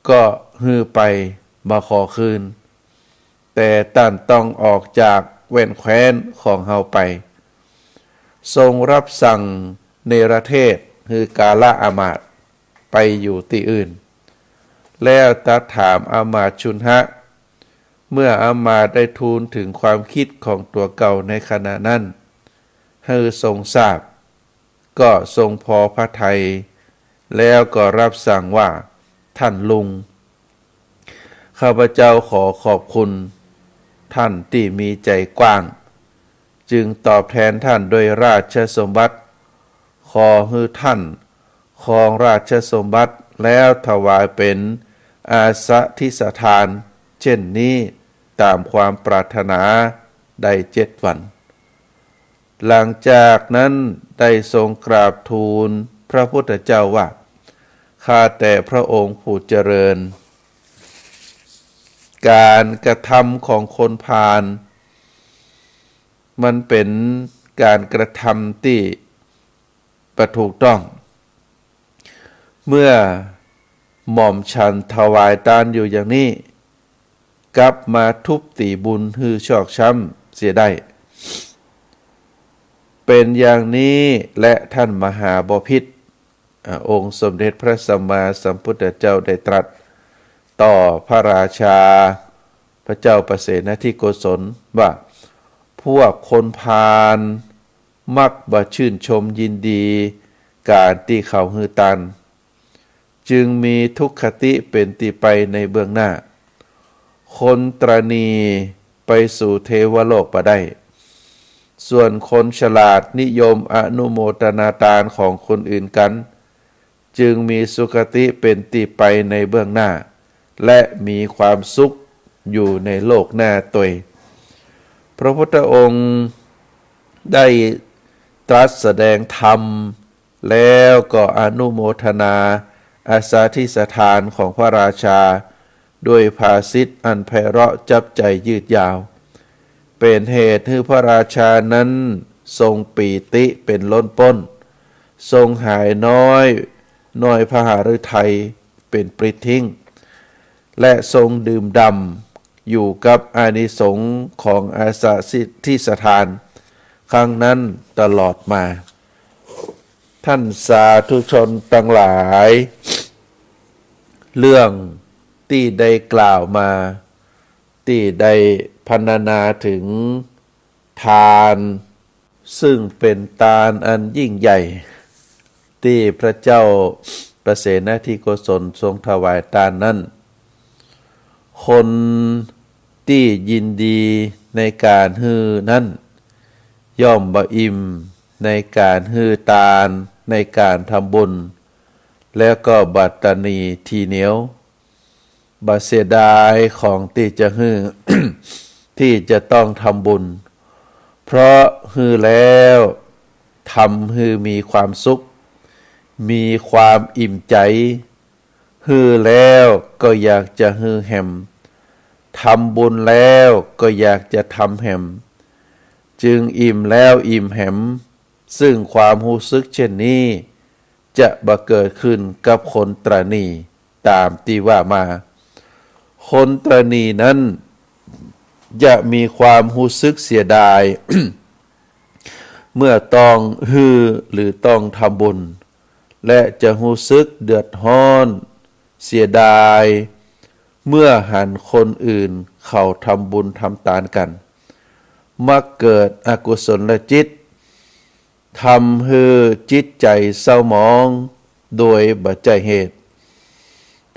ก็หื้อไป บ่ขอคืน แต่ต้านต้องออกจากแว่นแคว้นของเฮาไป ทรงรับสั่งเนรเทศหื้อกาละอำมาตย์ไปอยู่ตี้อื่น แล้วตรัสถามอำมาตย์ชุณหะ เมื่ออำมาตย์ได้ทูลถึงความคิดของตั๋วเก่าในขณะนั้น หื้อทรงทราบ ก็ทรงพอพระทัย แล้วก็รับสั่งว่า ท่านลุง ข้าพเจ้าขอขอบคุณท่านตี้มีใจ๋กว้าง จึงตอบแทนท่านด้วยราชสมบัติ ขอหื้อท่านครองราชสมบัติ แล้วถวายเป๋นอาสาธิสถานเช่นนี้ต๋ามความปรารถนาได้เจ็ดวัน หลังจากนั้นได้ทรงกราบทูลพระพุทธเจ้าว่า ข้าแต่พระองค์ผู้เจริญ การกระทำของคนพาล มันเป๋นการกระทำตี้บ่ถูกต้อง เมื่อหม่อมฉันถวายตานอยู่อย่างนี้ กลับมาทุบตี๋บุญหื้อชอกช้ำเสียได้ เป๋นอย่างนี้แลท่านมหาบพิตร อ่า องค์สมเด็จพระสัมมาสัมพุทธเจ้าได้ตรัสต่อพระราชา พระเจ้าปเสนทิโกศลว่า พวกคนพาลมักบ่ชื่นชมยินดีการตี้เขาหื้อตาน จึงมีทุกขติเป๋นตี้ไปในเบื้องหน้า คนตระหนี่ไปสู่เทวโลกบ่ได้ ส่วนคนฉลาดนิยมอนุโมทนาตานของคนอื่นกั๋น จึงมีสุคติเป๋นตี้ไปในเบื้องหน้า และมีความสุขอยู่ในโลกหน้าตวย พระพุทธองค์ได้ตรัสแสดงธรรม แล้วก็อนุโมทนาอาสาธิสถานของพระราชา ด้วยภาษิตอันไพเราะจับใจ๋ยืดยาว เป๋นเหตุหื้อพระราชานั้นทรงปีติเป๋นล้นป๊น ทรงหายน้อย น้อยพระหฤทัยเป๋นปลิดทิ้ง และทรงดื่มด่ อยู่กับอานิสงส์ของอธิษฐานครั้งนั้นตลอดมา ท่านสาธุชนตังหลาย เรื่องตี้ได้กล่าวมา ตี้ได้พรรณนาเถิงทาน ซึ่งเป๋นตานอันยิ่งใหญ่ ตี้พระเจ้าประเสนทิโกศลทรงถวายตานนั้น คนตี้ยินดีในก๋านหื้อนั้น ย่อมบ่อิ่มในก๋านหื้อตาน ในก๋านทำบุญ แล้วก็บ่ตระหนี่ทีเหนียว บ่เสียดายของตี้จะหื้อ ตี้จะต้องทำบุญ เพราะหื้อแล้วทำหื้อมีความสุข มีความอิ่มใจ๋ หื้อแล้วก็อยากจะหื้อแหม ทำบุญแล้วก็อยากจะทำแหม จึงอิ่มแล้วอิ่มแหม ซึ่งความฮู้สึกเช่นนี้ จะบ่เกิดขึ้นกับคนตระหนี่ต๋ามตี้ว่ามา คนตระหนี่นั้นจะมีความฮู้สึกเสียดาย เมื่อต้องหื้อหรือต้องทำบุญ และจะฮู้สึกเดือดฮ้อนเสียดาย เมื่อหันคนอื่นเขาทำบุญทำตานกั๋น มักเกิดอกุศลจิต ทำหื้อจิตใจ๋เศร้าหมองโดยบ่ใจ้เหตุ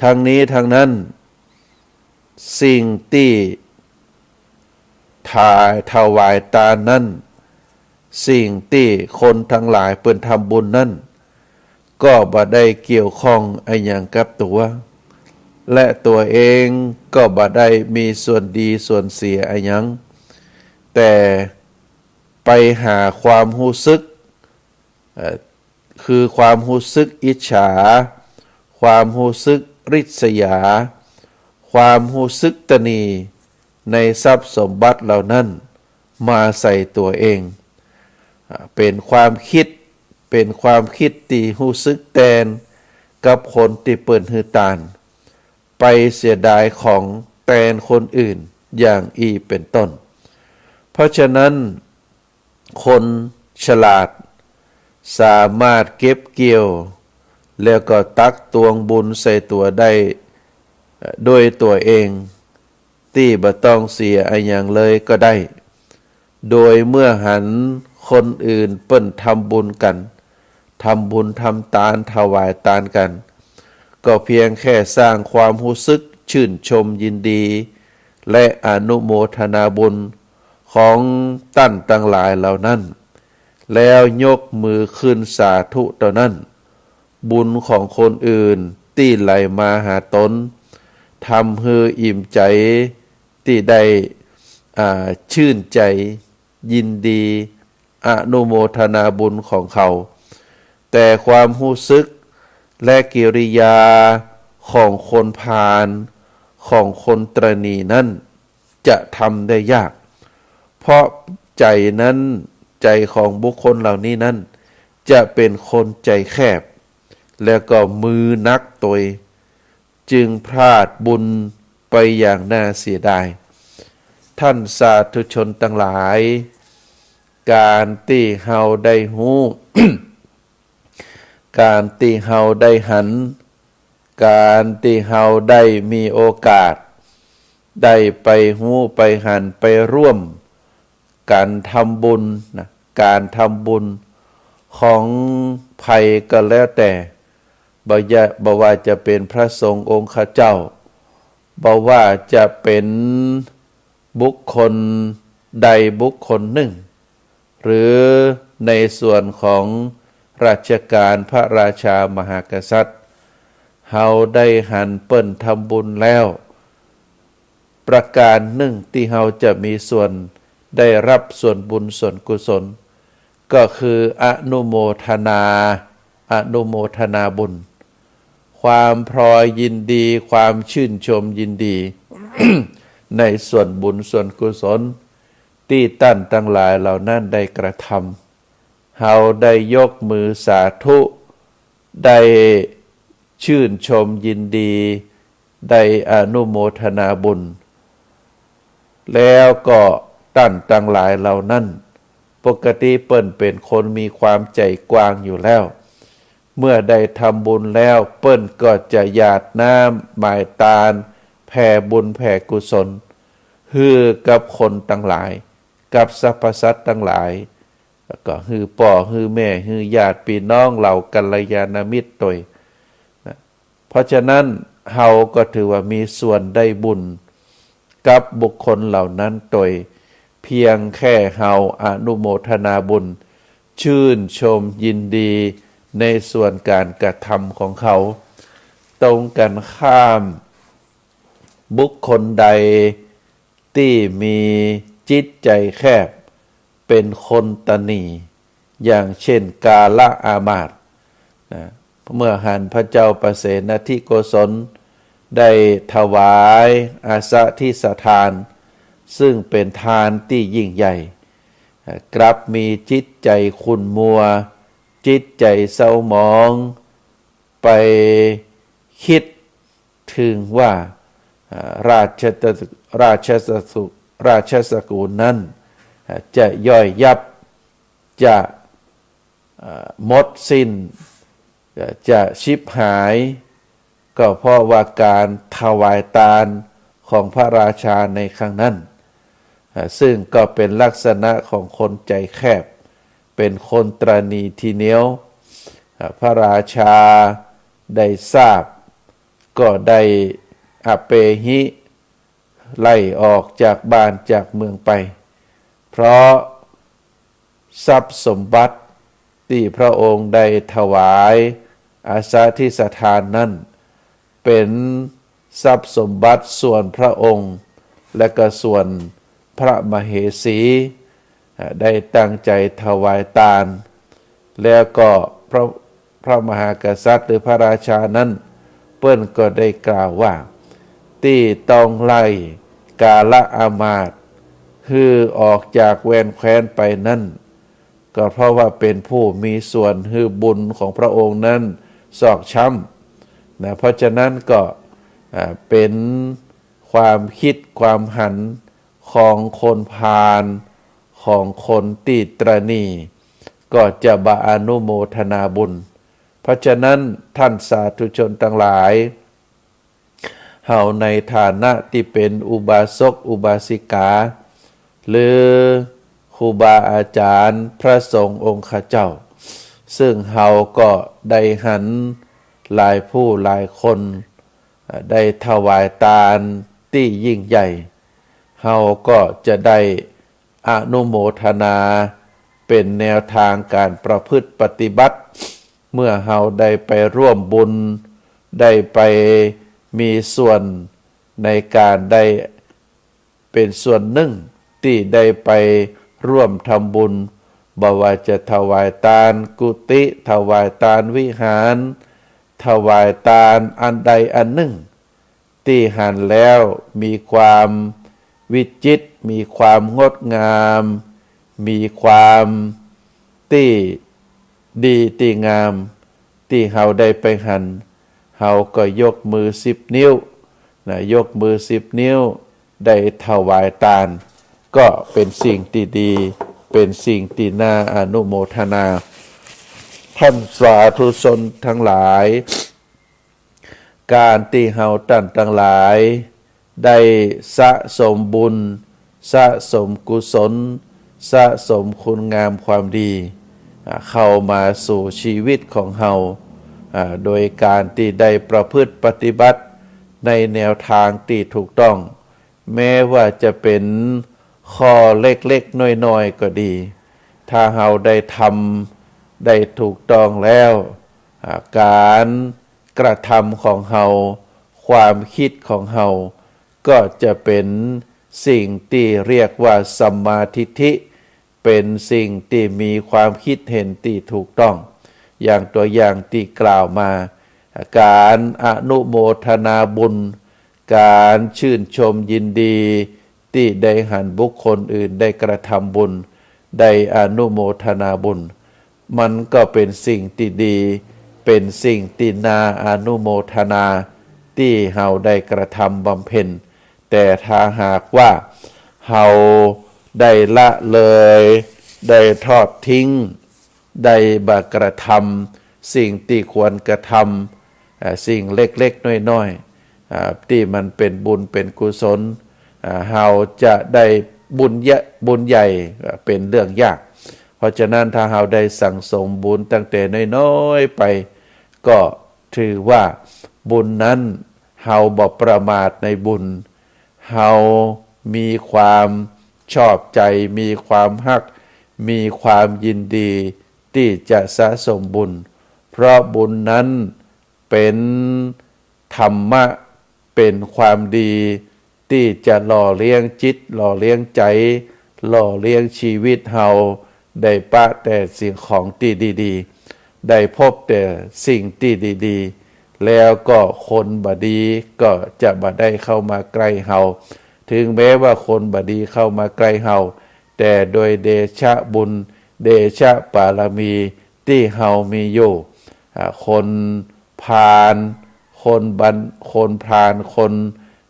ทั้งนี้ทั้งนั้น สิ่งตี้ถวาย ถวายตานนั้น สิ่งตี้คนตังหลายเปิ้นทำบุญนั้น ก็บ่ได้เกี่ยวข้องอะหยังกับตั๋ว และตั๋วเองก็บ่ได้มีส่วนดีส่วนเสียอะหยัง แต่ไปหาความฮู้สึก เอ่อ คือความฮู้สึกอิจฉา ความฮู้สึกริษยา ความฮู้สึกตระหนี่ในทรัพย์สมบัติเหล่านั้นมาใส่ตั๋วเอง อ่า เป๋นความกึ๊ด เป๋นความกึ๊ดตี้ฮู้สึกแตนกับคนตี้เปิ้นหื้อตาน ไปเสียดายของแตนคนอื่นอย่างอี้เป๋นต้น เพราะฉะนั้น คนฉลาดสามารถเก็บเกี่ยว แล้วก็ตักตวงบุญใส่ตั๋วได้ เอ่อ ด้วยตั๋วเอง ตี้บ่ต้องเสียอะหยังเลยก็ได้ โดยเมื่อหันคนอื่นเปิ้นทำบุญกั๋น ทำบุญทำตานถวายตานกั๋น ก็เพียงแค่สร้างความฮู้สึกชื่นชมยินดี และอนุโมทนาบุญของต้านตังหลายเหล่านั้น แล้วยกมือขึ้นสาธุเต้านั้น บุญของคนอื่นตี้ไหลมาหาต๋น ทำหื้ออิ่มใจ๋ ตี้ได้ อ่า ชื่นใจ๋ ยินดี อนุโมทนาบุญของเขา แต่ความฮู้สึกและกิริยาของคนพาล ของคนตระหนี่นั้นจะทำได้ยาก เพราะใจ๋นั้น ใจ๋ของบุคคลเหล่านี้นั้น จะเป๋นคนใจ๋แคบ แล้วก็มือหนักตวย จึงพลาดบุญไปอย่างน่าเสียดาย ท่านสาธุชนตังหลาย ก๋านตี้เฮาได้ฮู้ ก๋านตี้เฮาได้หัน ก๋านตี้เฮาได้มีโอกาส ได้ไปฮู้ไปหันไปร่วม ก๋านทำบุญนะ ก๋านทำบุญของใผก็แล้วแต่ บ่ยะ บ่ว่าจะเป๋นพระสงฆ์องค์ข้าเจ้า บ่ว่าจะเป๋นบุคคลใดบุคคลนึ่ง หรือในส่วนของราชก๋านพระราชามหากษัตริย์ เฮาได้หันเปิ้นทำบุญแล้ว ประก๋านนึ่งตี้เฮาจะมีส่วนได้ฮับส่วนบุญส่วนกุศล ก็คืออนุโมทนา อนุโมทนาบุญ ความพลอยยินดี ความชื่นชมยินดี ในส่วนบุญส่วนกุศลตี้ต้านตังหลายเหล่านั้นได้กระทำ เฮาได้ยกมือสาธุ ได้ชื่นชมยินดี ได้อนุโมทนาบุญ แล้วก็ต้านตังหลายเหล่านั้น ปกติเปิ้นเป๋นคนมีความใจ๋กว้างอยู่แล้ว เมื่อได้ทำบุญแล้ว เปิ้นก็จะหยาดน้ำหมายตาน แผ่บุญแผ่กุศล หื้อกับคนตังหลาย กับสรรพสัตว์ตังหลาย แล้วก็หื้อป้อ หื้อแม่ หื้อญาติปี้น้อง เหล่ากัลยาณมิตรตวยนะ เพราะฉะนั้นเฮาก็ถือว่ามีส่วนได้บุญกับบุคคลเหล่านั้นตวย เพียงแค่เฮาอนุโมทนาบุญ ชื่นชมยินดีในส่วนก๋านกระทำของเขา ตรงกันข้าม บุคคลใดตี้มีจิตใจ๋แคบ เป๋นคนตระหนี่ อย่างเช่นกาละอามาตย์นะ เมื่อหันพระเจ้าปเสนทิโกศลได้ถวายอาสาธิสถาน ซึ่งเป๋นทานตี้ยิ่งใหญ่ กลับมีจิตใจ๋ขุ่นมัว จิตใจ๋เศร้าหมอง ไปกึ๊ดเถิงว่า อ่า ราชตระ ราชสกุ ราชสกุลนั้น อ่า จะย่อยยับ จะ อ่า หมดสิ้น จะ จะฉิบหาย ก็เพราะว่าก๋านถวายตานของพระราชาในครั้งนั้น อ่า ซึ่งก็เป๋นลักษณะของคนใจ๋แคบ เป๋นคนตระหนี่ทีเหนียว อ่า พระราชาได้ทราบ ก็ได้อเปหิ ไล่ออกจากบ้านจากเมืองไป เพราะทรัพย์สมบัติตี้พระองค์ได้ถวายอาสาธิสถานนั้น เป๋นทรัพย์สมบัติส่วนพระองค์ และก็ส่วนพระมเหสี อ่า ได้ตั้งใจ๋ถวายตาน แล้วก็พระ พระมหากษัตริย์หรือพระราชานั้น เปิ้นก็ได้กล่าวว่า ตี้ต้องไล่กาละอามาตย์หื้อออกจากแว่นแคว้นไปนั้น ก็เพราะว่าเป๋นผู้มีส่วนหื้อบุญของพระองค์นั้นซอกช้ำนะ เพราะฉะนั้นก็ อ่า เป๋นความกึ๊ดความหันของคนพาล ของคนตี้ตระหนี่ ก็จะบ่อนุโมทนาบุญ เพราะฉะนั้นต้านสาธุชนตังหลาย เฮาในฐานะตี้เป๋นอุบาสกอุบาสิกา หรือครูบาอาจ๋ารย์พระสงฆ์องค์ข้าเจ้า ซึ่งเฮาก็ได้หันหลายผู้หลายคน ได้ถวายตานตี้ยิ่งใหญ่ เฮาก็จะได้อนุโมทนาเป๋นแนวตางก๋านประพฤติปฏิบัติ เมื่อเฮาได้ไปร่วมบุญ ได้ไปมีส่วนในก๋านได้ เป๋นส่วนนึ่งตี้ได้ไปร่วมทำบุญ บ่ว่าจะถวายตานกุฏิ ถวายตานวิหาร ถวายตานอันใดอันนึ่ง ตี้หันแล้วมีความวิจิตร มีความงดงาม มีความตี้ดีตี้งาม ตี้เฮาได้ไปหัน เฮาก็ยกมือสิบนิ้วนะ ยกมือสิบนิ้ว ได้ถวายตาน ก็เป๋นสิ่งตี้ดี เป๋นสิ่งตี้น่าอนุโมทนา ต้านสาธุชนตังหลาย ก๋านตี้เฮาต้านตังหลาย ได้สะสมบุญ สะสมกุศล สะสมคุณงามความดี อ่า เข้ามาสู่ชีวิตของเฮา อ่า โดยก๋านตี้ได้ประพฤติปฏิบัติในแนวตางตี้ถูกต้อง แม้ว่าจะเป๋นข้อเล็กๆ น้อยๆ ก็ดี ถ้าเฮาได้ทำได้ถูกต้องแล้ว อ่า ก๋านกระทำของเฮา ความกึ๊ดของเฮา ก็จะเป๋นสิ่งตี้เรียกว่าสัมมาทิฏฐิ เป๋นสิ่งตี้มีความกึ๊ดเห็นตี้ถูกต้อง อย่างตัวอย่างตี้กล่าวมา ก๋านอนุโมทนาบุญ ก๋านชื่นชมยินดีตี้ได้หันบุคคลอื่นได้กระทำบุญ ได้อนุโมทนาบุญ มันก็เป๋นสิ่งตี้ดี เป๋นสิ่งตี้น่าอนุโมทนา ตี้เฮาได้กระทำบำเพ็ญ แต่ถ้าหากว่า เฮาได้ละเลย ได้ทอดทิ้ง ได้บ่กระทำสิ่งตี้ควรกระทำ เอ่อ สิ่งเล็กๆ น้อยๆ อ่า ตี้มันเป๋นบุญเป๋นกุศล อ่า เฮาจะได้บุญเยอะ บุญใหญ่ อ่า เป๋นเรื่องยาก เพราะฉะนั้นถ้าเฮาได้สั่งสมบุญตั้งแต่น้อยๆ ไป ก็ถือว่าบุญนั้นเฮาบ่ประมาทในบุญ เฮามีความชอบใจ๋ มีความฮัก มีความยินดีตี้จะสะสมบุญ เพราะบุญนั้นเป๋นธรรมะ เป๋นความดีตี้จะหล่อเลี้ยงจิต หล่อเลี้ยงใจ๋ หล่อเลี้ยงชีวิตเฮา ได้ปะแต่สิ่งของตี้ดีๆ ได้พบแต่สิ่งตี้ดีๆ แล้วก็คนบ่ดีก็จะบ่ได้เข้ามาใก้เฮา ถึงแม้ว่าคนบ่ดีเข้ามาใก้เฮา แต่โดยเดชะบุญ เดชะบารมีตี้เฮามีอยู่ อ่า คนพาล คนบัน คนพาล คน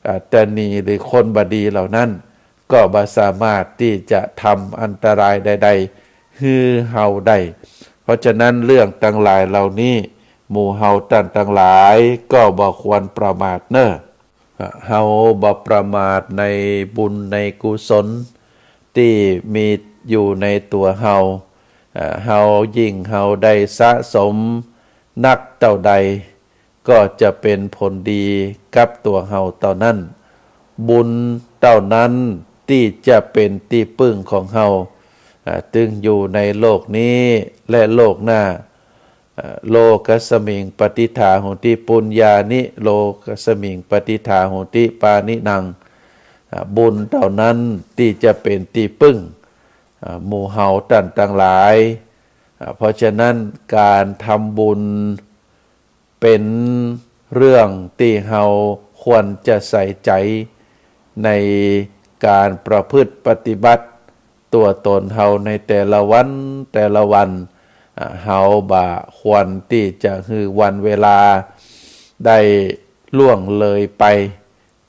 อ่า ตะหนี หรือคนบ่ดีเหล่านั้น ก็บ่สามารถตี้จะทำอันตรายใดๆ หื้อเฮาได้ เพราะฉะนั้นเรื่องตังหลายเหล่านี้ หมู่เฮาต้านตังหลายก็บ่ควรประมาทเน่อ เฮาบ่ประมาทในบุญในกุศลตี้มีอยู่ในตั๋วเฮา เอ่อ เฮายิ่งเฮาได้สะสมนักเต้าใด ก็จะเป๋นผลดีกับตั๋วเฮาเต้านั้น บุญเต้านั้นตี้จะเป๋นตี้ปึ้งของเฮา อ่า ตึงอยู่ในโลกนี้และโลกหน้า อ่า โลกัสมิงปะติฏฐาโหติ ปุญญานิ โลกัสมิงปะติฏฐาโหติ ปาณินัง อ่า บุญเต้านั้นตี้จะเป๋นตี้ปึ้ง อ่า หมู่เฮาต้านตังหลาย อ่า เพราะฉะนั้นก๋านทำบุญเป๋นเรื่องตี้เฮาควรจะใส่ใจ๋ในก๋านประพฤติปฏิบัติตั๋วตนเฮาในแต่ละวันแต่ละวัน อ่า เฮาบ่ควรตี้จะหื้อวันเวลาได้ล่วงเลยไป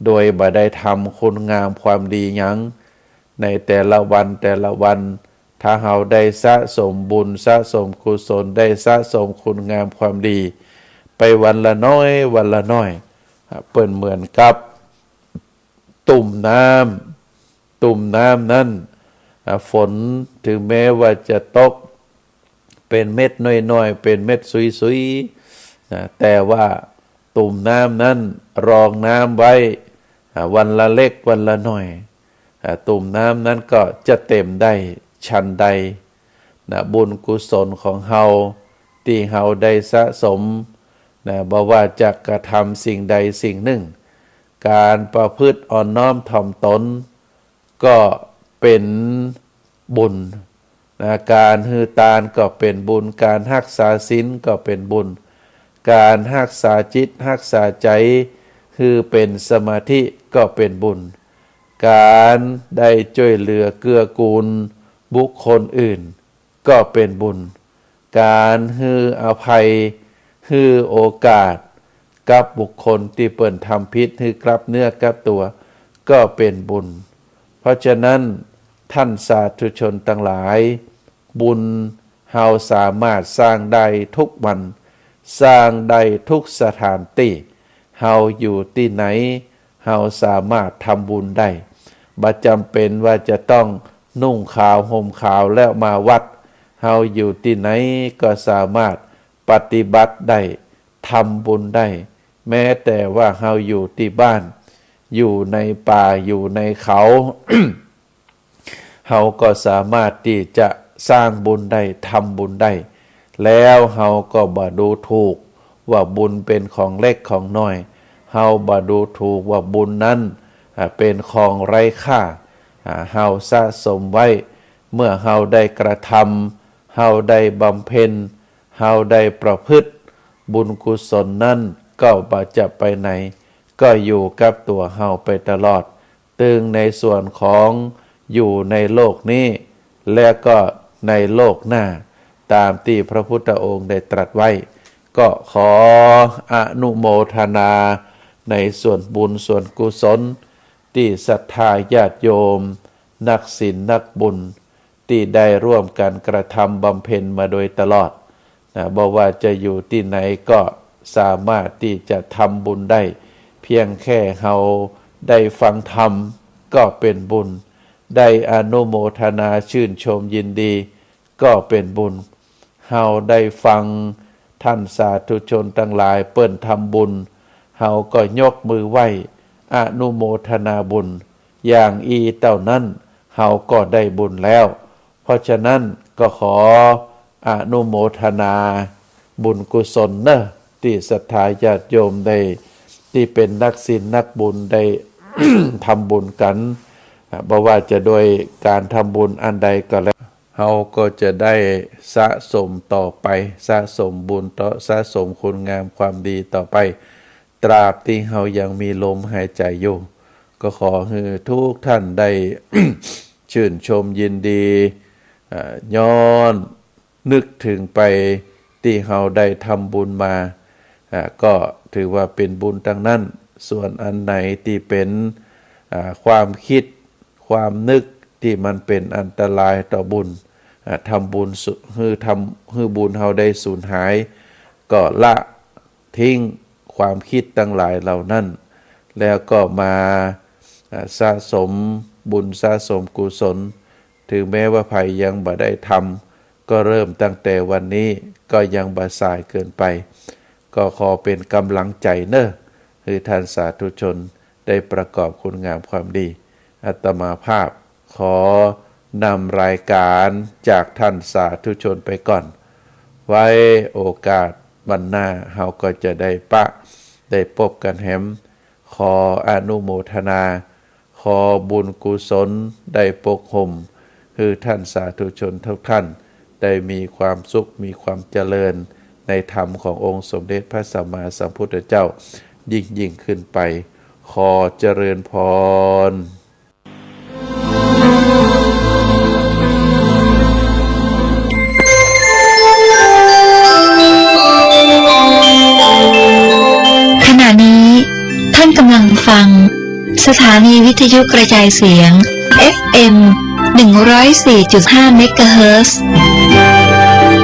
โดยบ่ได้ทำคุณงามความดีหยัง ในแต่ละวันแต่ละวัน ถ้าเฮาได้สะสมบุญสะสมกุศล ได้สะสมคุณงามความดี ไปวันละน้อยวันละน้อย อ่า เป๋นเหมือนกับตุ่มน้ำ ตุ่มน้ำนั้น อ่า ฝนถึงแม้ว่าจะตก เป๋นเม็ดน้อยๆ เป๋นเม็ดสุยๆ นะ แต่ว่าตุ่มน้ำนั้นรองน้ำไว้ อ่า วันละเล็กวันละน้อย อ่า ตุ่มน้ำนั้นก็จะเต็มได้ฉันใด นะ บุญกุศลของเฮาตี้เฮาได้สะสม นะ บ่ว่าจะกระทำสิ่งใดสิ่งหนึ่ง ก๋านประพฤติอ่อนน้อมถ่อมตน ก็เป๋นบุญ นะ ก๋านหื้อตานก็เป๋นบุญ ก๋านฮักษาศีลก็เป๋นบุญ ก๋านฮักษาจิตฮักษาใจ๋หื้อเป๋นสมาธิก็เป๋นบุญ ก๋านได้จ้วยเหลือเกื้อกูลบุคคลอื่น ก็เป๋นบุญ ก๋านหื้ออภัย หื้อโอกาสกับบุคคลตี้เปิ้นทำผิดหื้อกลับเนื้อกลับตั๋ว ก็เป๋นบุญ เพราะฉะนั้นต้านสาธุชนตังหลาย บุญเฮาสามารถสร้างได้ทุกวัน สร้างได้ทุกสถานตี้ เฮาอยู่ตี้ไหน เฮาสามารถทำบุญได้ บ่จ๋ำเป๋นว่าจะต้องนุ่งขาวห่มขาวแล้วมาวัด เฮาอยู่ตี้ไหนก็สามารถปฏิบัติได้ ทำบุญได้ แม้แต่ว่าเฮาอยู่ตี้บ้าน อยู่ในป่า อยู่ในเขา เฮาก็สามารถตี้จะสร้างบุญได้ ทำบุญได้ แล้วเฮาก็บ่ดูถูกว่าบุญเป๋นของเล็กของน้อย เฮาบ่ดูถูกว่าบุญนั้น อ่า เป๋นของไร้ค่า อ่า เฮาสะสมไว้ เมื่อเฮาได้กระทำ เฮาได้บำเพ็ญ เฮาได้ประพฤติ บุญกุศลนั้นก็บ่จะไปไหน ก็อยู่กับตั๋วเฮาไปตลอด ตึงในส่วนของอยู่ในโลกนี้ และก็ในโลกหน้า ตามตี้พระพุทธองค์ได้ตรัสไว้ ก็ขออนุโมทนาในส่วนบุญส่วนกุศล ตี้ศรัทธาญาติโยม นักศีลนักบุญตี้ได้ร่วมกั๋นกระทำบำเพ็ญมาโดยตลอด นะ บ่ว่าจะอยู่ตี้ไหนก็สามารถตี้จะทำบุญได้ เพียงแค่เฮาได้ฟังธรรมก็เป๋นบุญ ได้อนุโมทนาชื่นชมยินดีก็เป๋นบุญ เฮาได้ฟังท่านสาธุชนตังหลายเปิ้นทำบุญ เฮาก็ยกมือไหว้อนุโมทนาบุญ อย่างอี้เต้านั้น เฮาก็ได้บุญแล้ว เพราะฉะนั้นก็ขออนุโมทนาบุญกุศลเนาะ ตี้ศรัทธาญาติโยมได้ ตี้เป๋นนักศีลนักบุญได้ ทำบุญกั๋น อ่ะ บ่ว่าจะโดยก๋านทำบุญอันใดก็แล้ว เฮาก็จะได้สะสมต่อไป สะสมบุญต่อ สะสมคุณงามความดีต่อไป ตราบตี้เฮายังมีลมหายใจ๋อยู่ ก็ขอหื้อทุกท่านได้ ชื่นชมยินดี อ่า ย้อนนึกเถิงไปตี้เฮาได้ทำบุญมา อ่า ก็ถือว่าเป๋นบุญตังนั้น ส่วนอันไหนตี้เป๋น อ่า ความกึ๊ด ความนึกตี้มันเป๋นอันตรายต่อบุญ อ่า ทำบุญสุ หื้อทำ หื้อบุญเฮาได้สูญหาย ก็ละ ทิ้งความกึ๊ดตังหลายเหล่านั้น แล้วก็มา อ่า สะสมบุญสะสมกุศล ถึงแม้ว่าใผยังบ่ได้ทำ ก็เริ่มตั้งแต่วันนี้ก็ยังบ่สายเกินไป ก็ขอเป๋นก๋ำลังใจ๋เนาะ หื้อท่านสาธุชนได้ประกอบคุณงามความดี อาตมาภาพขอนำรายการจากท่านสาธุชนไปก่อน ไว้โอกาสวันหน้าเฮาก็จะได้ปะ ได้ปบกั๋นแหม ขออนุโมทนา ขอบุญกุศลได้ปกห่ม หื้อท่านสาธุชนทุกท่าน ได้มีความสุข มีความเจริญในธรรมขององค์สมเด็จพระสัมมาสัมพุทธเจ้า ยิ่งๆ ขึ้นไป ขอเจริญพร ขณะนี้ท่านกำลังฟังสถานีวิทยุกระจายเสียง เอฟเอ็ม หนึ่งร้อยสี่จุดห้า เมกะเฮิรตซ์